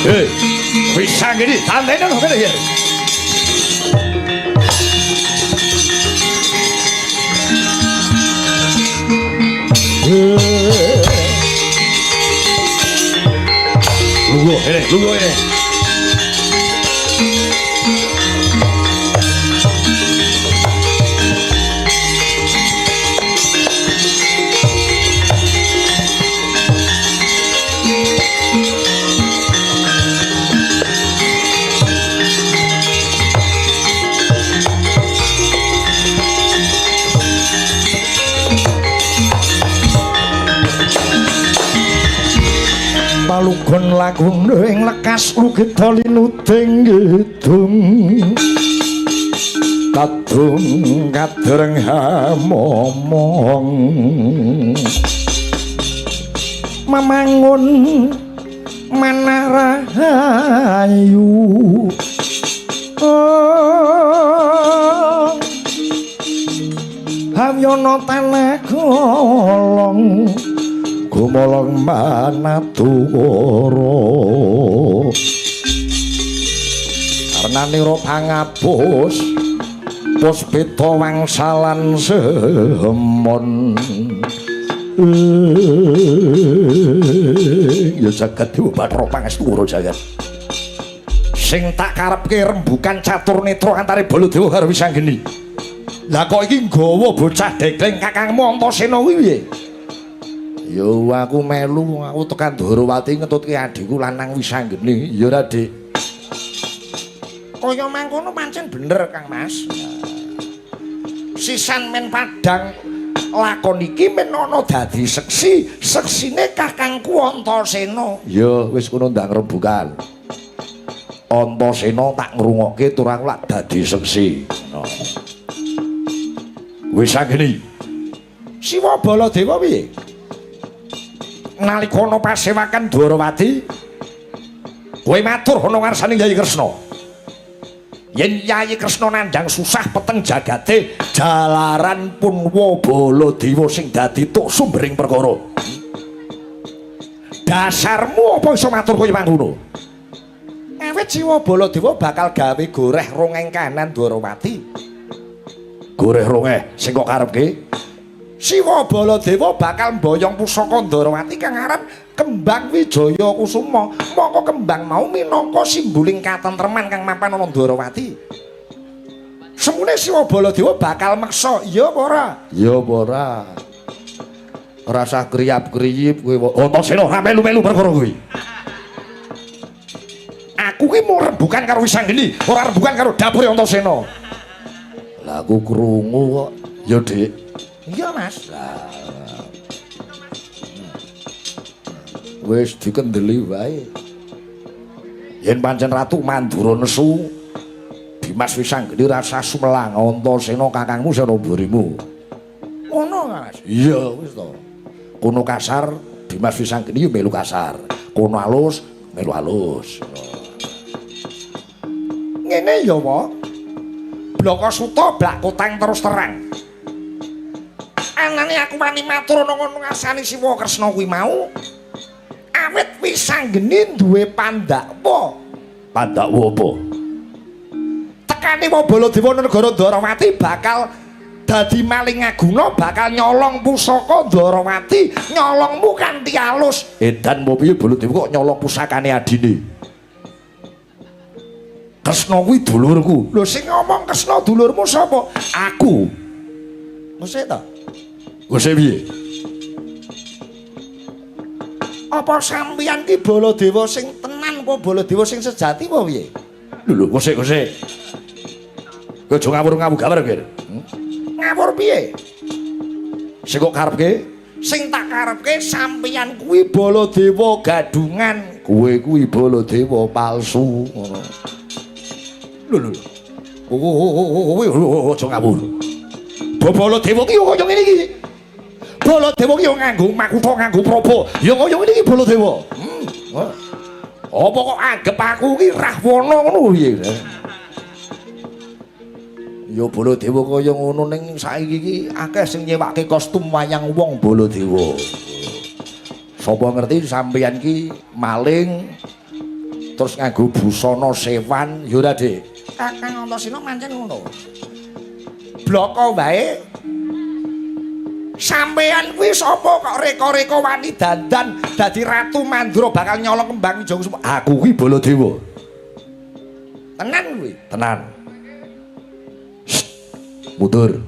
Hei, Wisanggeni, tantene lho kene iki. Lungguh kene, lungguh kene. Palugon lakune ing lekas lugita linuding kidung kadung kadreng hamomong mamangun manarahayu Hawyana tanah golong gumolong manadukara karnanira pangabus puspita wangsalan semon. Ya jagat dewa bathara pangestu jagat sing tak karepke rembukan catur netra antare Baladewa karo Wisanggeni. Lah kok iki nggawa bocah degleng kakangmu Antasena kuwi piye? Ya aku melu, aku tekan Dwarawati ngetutke adhiku lanang Wisanggeni. Ya ora, Dik. Kaya mangkono pancen bener, Kang Mas. Sisan men padhang lakon iki men ana dadi seksi, seksine kakangku Antasena. Ya wis kono ndang rembukan. Antasena tak ngrungokke tur aku lak dadi seksi. Ngono. Wisanggeni. Siwa Baladewa piye? Nalika ana pasewakan Dwarawati, kowe matur ana ngarsane Yayi Kresna. Yen Yayi Kresna nandhang susah peteng jagate jalaran punwa Baladewa sing dadi tuk sumbering perkara. Dasarmu apa iso matur kaya mangkono? Awit Siwa Baladewa bakal gawe goreh rongeng kanan Dwarawati. Goreh rongeh sing kok karepke? Siwa Baladewa bakal mboyong pusaka Ndorowati kang aran Kembang Wijaya Kusuma. Mongko kembang mau minangka simboling katentreman kang mapan ana Ndorowati. Semune Siwa Baladewa bakal meksa, iya apa ora? Iya apa ora? Rasah kriyap-kriyip kowe. Antasena ora melu-melu perkara kuwi. Aku ki mau rembukan karo Wisanggeni, ora rembukan karo dapure Antasena. Lah aku krungu kok. Ya, Dik. Iya, Mas. Lah. Wis dikendeli wae. Yen pancen Ratu Mandura nesu, Dimas Wisanggeni rasa sumelang Antasena kakangmu sing mburimu. Ngono, Mas. Iya, wis to. Kono kasar, Dimas Wisanggeni yo melu kasar. Kono alus, melu alus. Ngene ya, Pak. Blaka Suta blak kotang terus terang. Anane aku wani matur ana ngono ngasani Siwa Kresna kuwi mau. Awit Wisanggeni duwe pandakwa. Pandakwa apa? Tekane wa Baladewa negara Dwarawati bakal dadi maling aguna, bakal nyolong pusaka Dwarawati, nyolongmu kanthi alus. Edan apa piye Baladewa kok nyolong pusakane adine? Kresna kuwi dulurku. Lho sing ngomong Kresna dulurmu sapa? Aku. Mesti ta? Wis piye? Apa sampeyan ki Baladewa sing tenan apa Baladewa sing sejati apa piye? Lho lho, kosek kosek. Kowe aja ngawur-ngawur gawer kowe. Ngawur piye? Sing kok karepke? Sing tak karepke sampeyan kuwi Baladewa gadungan, kowe kuwi Baladewa palsu ngono. Lho lho. Kowe aja ngawur. Baladewa ki yo kaya ngene iki. Baladewa ki yo nganggo makutha, nganggo praba. Ya kaya ngene iki Baladewa. Apa kok anggep aku ki Rahwana ngono piye? Ya Baladewa kaya ngono ning saiki iki akeh sing nyewake kostum wayang wong Baladewa. Sapa ngerti sampeyan ki maling Terus nganggo busana sewan, ya ora, Dik? Kakang Antasena pancen ngono. Bloko wae. Sampean kuwi sapa kok reka-reka wani dandan dadi Ratu Mandura bakal nyolong kembang ijo kusuma? Aku kuwi Baladewa. Tenan kuwi, tenan. Mundur.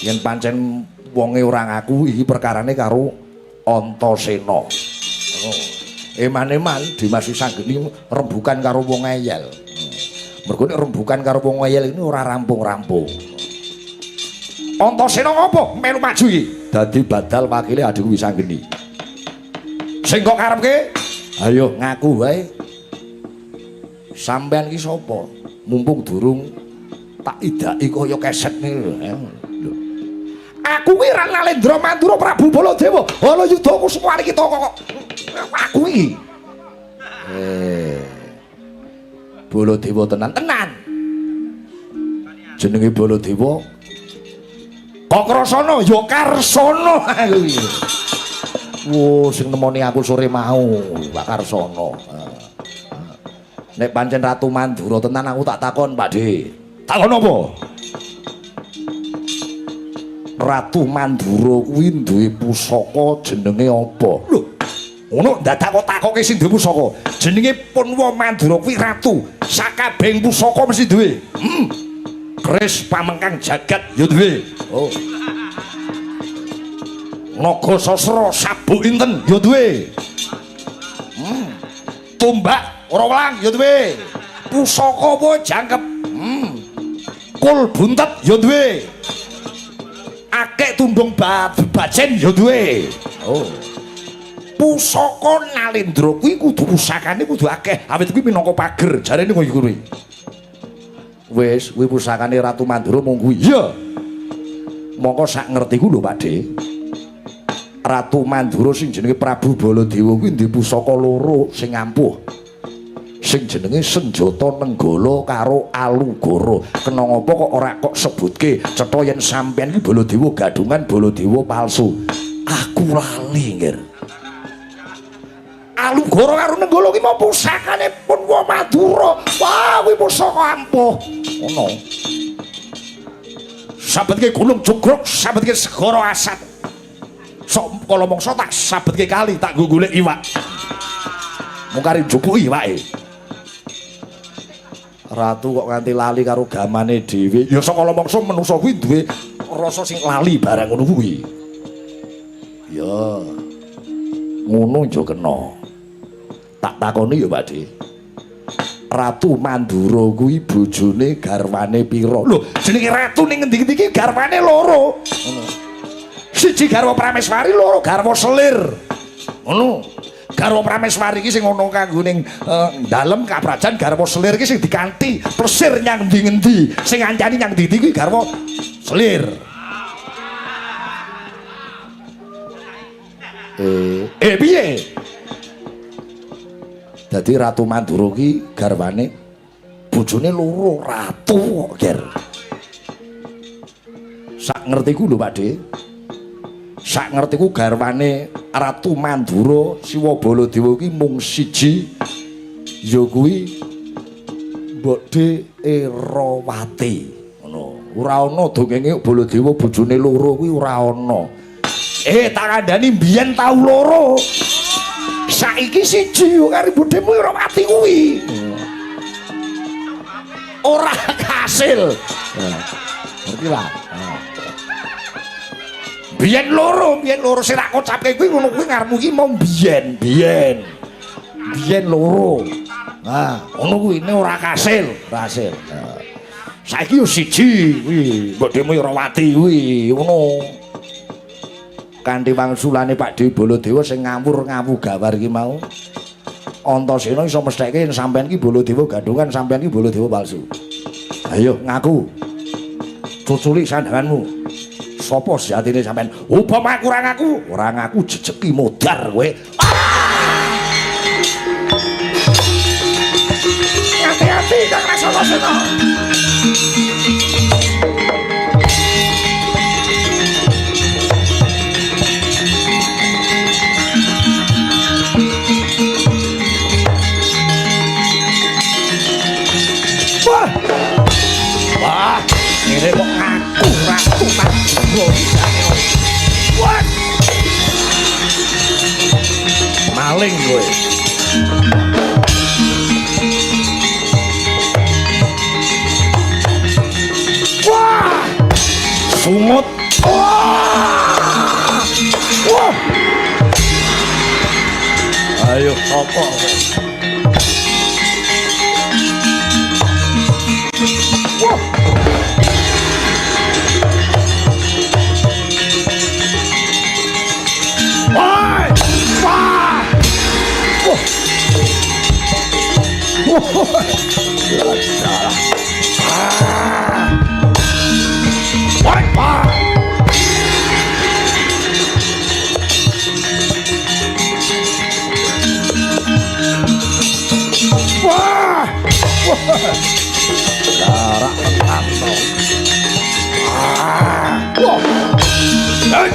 Yen pancen wonge ora ngaku iki perkarane karo Antasena. Oh. Eman-eman Dimas Wisanggeni rembukan karo wong ngeyel. Mergo nek rembukan karo wong ngeyel ini ora rampung-rampung. Antasena ngopo melu maju iki? Dadi badal wakile adikku Wisanggeni. Sing kok karepke? Ayo ngaku wae. Sampean iki sapa? Mumpung durung tak idaki kaya keset ngene lho. Aku kuwi Nalendra Mandura Prabu Baladewa. Halayuda Kusuma kita kok aku iki. Baladewa tenan tenan. Jenenge Baladewa. Kok krasana ya Karsana aku iki. Wo sing nemoni aku sore mau, Pak Karsana. Nek pancen Ratu Mandura tenan aku tak takon, Pak De. Takon apa? Ratu Mandura kuwi duwe pusaka jenenge apa? Lho, ngono dadak kok takoke sing duwe pusaka. Jenenge Punwa Mandura kuwi ratu. Sakabehing pusaka mesti duwe. Keris pamengkang jagat ya duwe. Oh. Naga Sasra sabuk inten ya duwe. Tombak ora welang ya duwe. Pusaka apa jangkep? Kul buntet ya duwe. Akeh tundung bacen ya duwe. Oh. Pusaka Nalendra kuwi kudu pusakane kudu akeh. Awit kuwi minangka pager, jarene kaya kuwi. Wis, kuwi pusakane Ratu Mandura mung kuwi. Iya. Mongko sak ngertiku lho, Pak De. Ratu Mandura sing jenenge Prabu Baladewa kuwi duwe pusaka loro sing ampuh. Sing jenenge Senjata Nenggala karo Alugoro. Kena ngapa kok ora kok sebutke cetha yen sampean iki Baladewa gadhungan Baladewa palsu. Aku lali, Nggir. Alugoro karo Nenggala ki mau pusakane Punwa Madura. Wah, kuwi pusaka ampuh. Ngono. Sabetke Gunung Jugruk, sabetke Segara Asat. Sok kala mangsa tak sabetke kali tak nggo golek iwak. Mung kari njupuki iwake. Ratu kok nganti lali karo gamane dhewe. Ya saka mangsa menungsa kuwi duwe rasa sing lali barang ngono kuwi. Ya. Ngono yo kena. Tak takoni ya, Pak De. Ratu Mandura kuwi bojone garwane pira? Lho, jenenge ratu ning ngendi-endi iki garwane loro. Ngono. Siji garwa Prameswari, loro garwa Selir. Ngono. Garwa Prameswari iki sing ana kanggo ning dalem kaprajan, garwa Selir iki sing dikanthi plesir nyang endi-endi, sing ngancani nyang endi-endi kuwi garwa Selir. Piye? Dadi Ratu Mandura ki garwane bojone loro, ratu kok, Ger. Sak ngertiku lho, Pak De. Sak ngertiku garwane Ratu Mandura Siwa Baladewa ki mung siji ya kuwi Mbokde Erawati. Ngono. Ora ana dongenge Baladewa bojone loro kuwi ora ana. Tak kandhani mbiyen tau loro. Saiki siji yo karo bodhemu Erawati kuwi. Ora kasil. Ngerti lah. Biyen loro sing tak kocapke kuwi ngono kuwi ngarepmu iki mau biyen, biyen. Biyen loro. Nah, ngono kuwi ne ora kasil, ora kasil. Nah. Saiki yo siji kuwi, mbokdemu Erawati kuwi, ngono. Kanthi wangsulane Pak De Baladewa sing ngawur-ngawu gawar iki mau. Antasena iso mestheke yen sampean iki Baladewa gadhungan, sampean iki Baladewa palsu. Ayo ngaku. Cuculi sandanganmu. Sapa sejatine sampean? Upama aku ora ngaku, ora ngaku jejeki modar kowe. Hati-hati Kang Antasena. Maling kowe. Wah! Sungut. Wah! Wah! Ayo sapa kowe? Wah! Wah! Wah! Wah! Wah! Wah! Wah! Wah! Wah! Larak tenan to. Ah! Wah! Hei!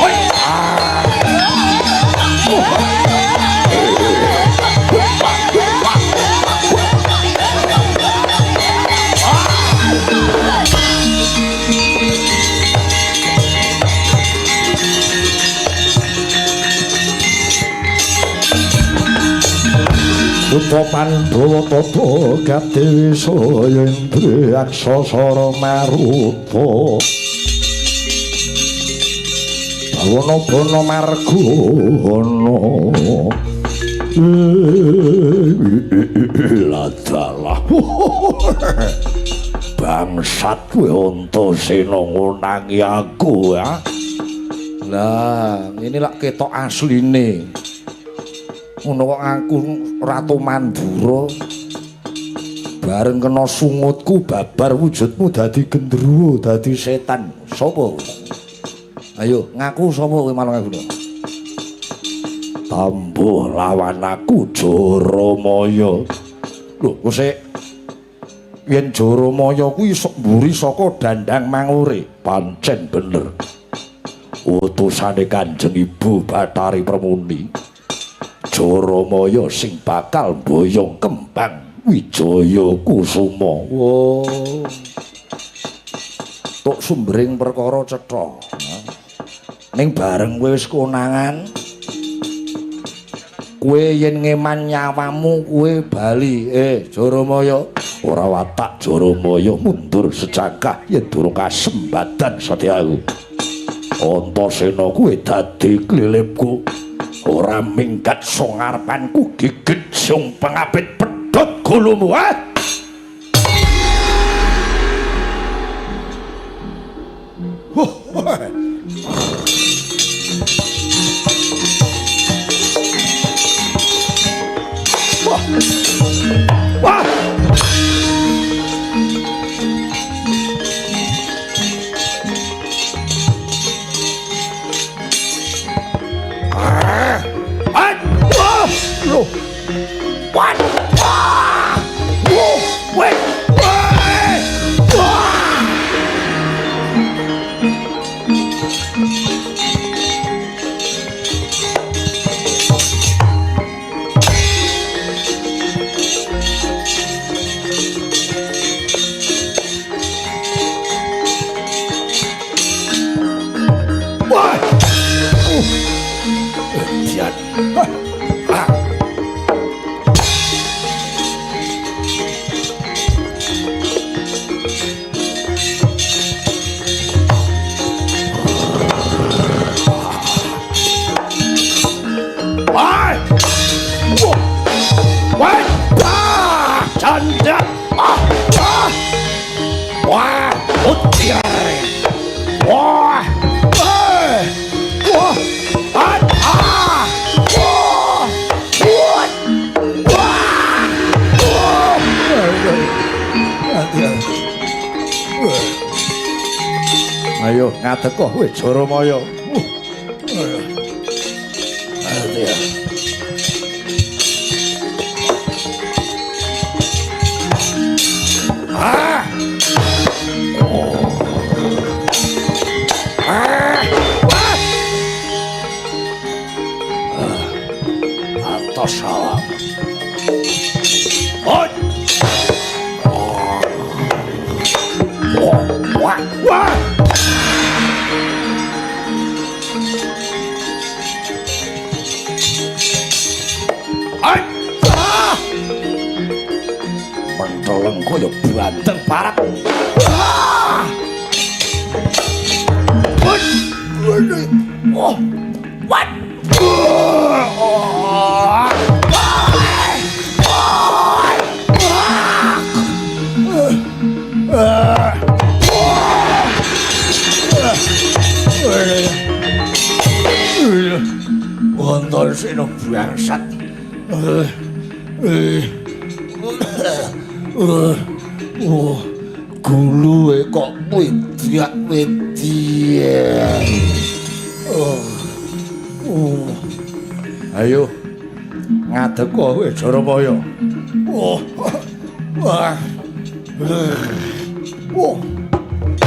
Hei! Putra Pandhawa tata kadewi saya indriyaksa sara maruta. Bawana bana margana. Ladalah. Bangsat kowe Antasena ngunangi aku ya. Lah, ngene lak ketok asline. Ngono kok aku Ratu Mandura bareng kena sungutku babar wujudmu dadi gendruwo, dadi setan. Sapa? Ayo ngaku sapa kowe marang aku. Tambuh lawan aku Jaramaya. Lho, kok sik yen Jaramaya kuwi sok mburi saka Dandang Mangure, pancen bener. Utusane Kanjeng Ibu Bathari Permuni. Jaramaya sing bakal mboyong kembang Wijaya Kusuma. Wah. Tok sumbering perkara cetha. Ning bareng kowe wis konangan, kowe yen ngeman nyawamu kowe bali. Jaramaya, ora watak Jaramaya mundur sejangkah yen durung kasembadan setyaku. Antasena kuwe dadi klilipku. Ora minggat saka ngarepanku gigit sung pengabit pedhot gulumu. Ah! Wah. Wah. Loh. Wah. Wah. Wah. Wah. Wah. Wah. Dian. Ah. Wah! Wah! Wah! Canda! Ah! Ah! Wah! Putih! Wah! Wah! Ah! Ah! Wah! Wah! Wah! Wah! Ayo ngadeg kok kowe Jaramaya. Ayo. Ah! Ah! Ah! Atos salam. Oi! Wah! Wah! Wah! Oh. What? Antasena bangsat. Oh, guluwe kok wedak-wedak. Oh. Oh. Ayo ngadeg kowe Jaramaya. Oh. Wah. Oh.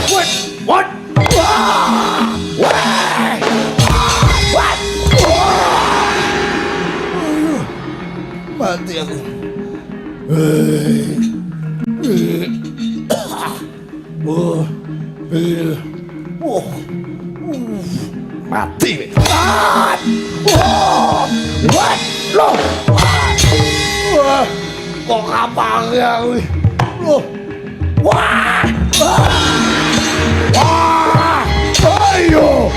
What? What? Wah. Wah. What? Mati aku. Oh. Oh. Mati. Oh. What? Loh. Wah. Kok kapange aku? Loh. Wah. Wah. Ayo.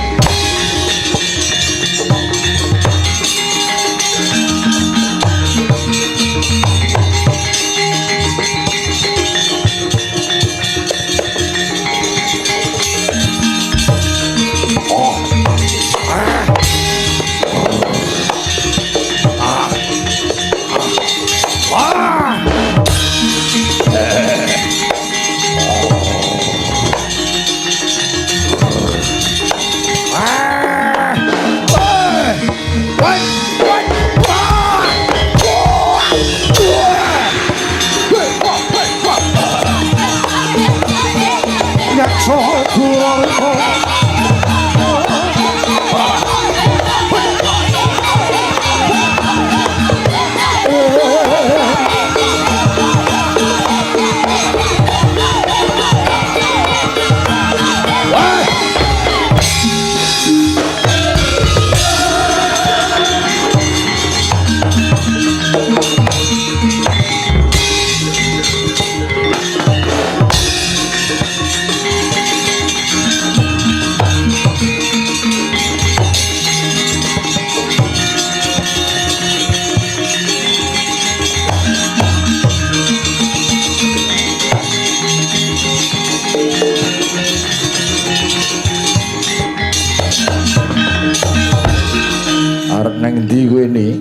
Arep nang endi kowe ni?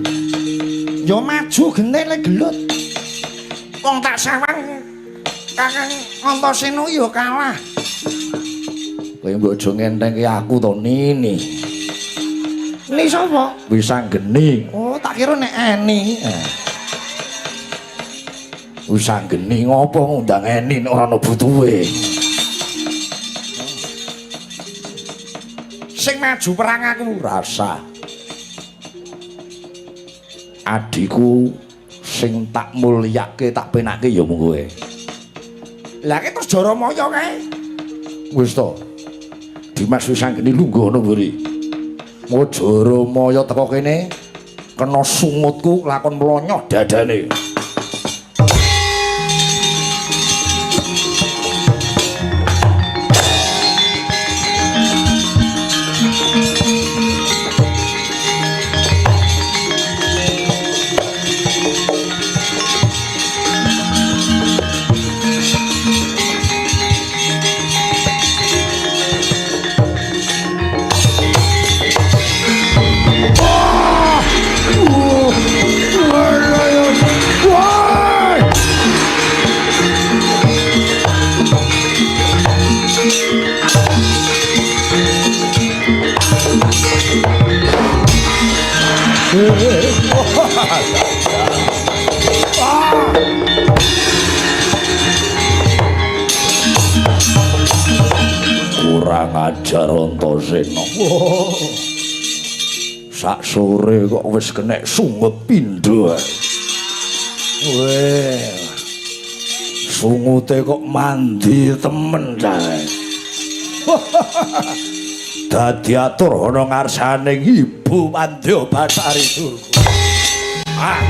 Ya maju gene le gelut. Wong tak sawang Kakang Antasena ya kalah. Kowe mbok aja ngentengke aku to Nini. Ni sapa? Wisanggeni. Oh, tak kira nek Eni. Wisanggeni ngopo ngundang Eni nek ora ana butuhe. Sing maju perang aku rasa. Adikku sing tak mulyake tak penake ya mung kowe. Lah ki terus Jaramaya kae. Wis to. Dimas Wisanggeni lungguh ana mburi. Mau Jaramaya teko kene kena sungutku lakon mlonyoh dadane. Kurang ajar Antasena. Sak sore kok wis kenek sungut pindho. Weh. Sungute kok mandi temen kae. Dadi atur ana ngarsane Ibu Mandya Bathari Durga. Ah.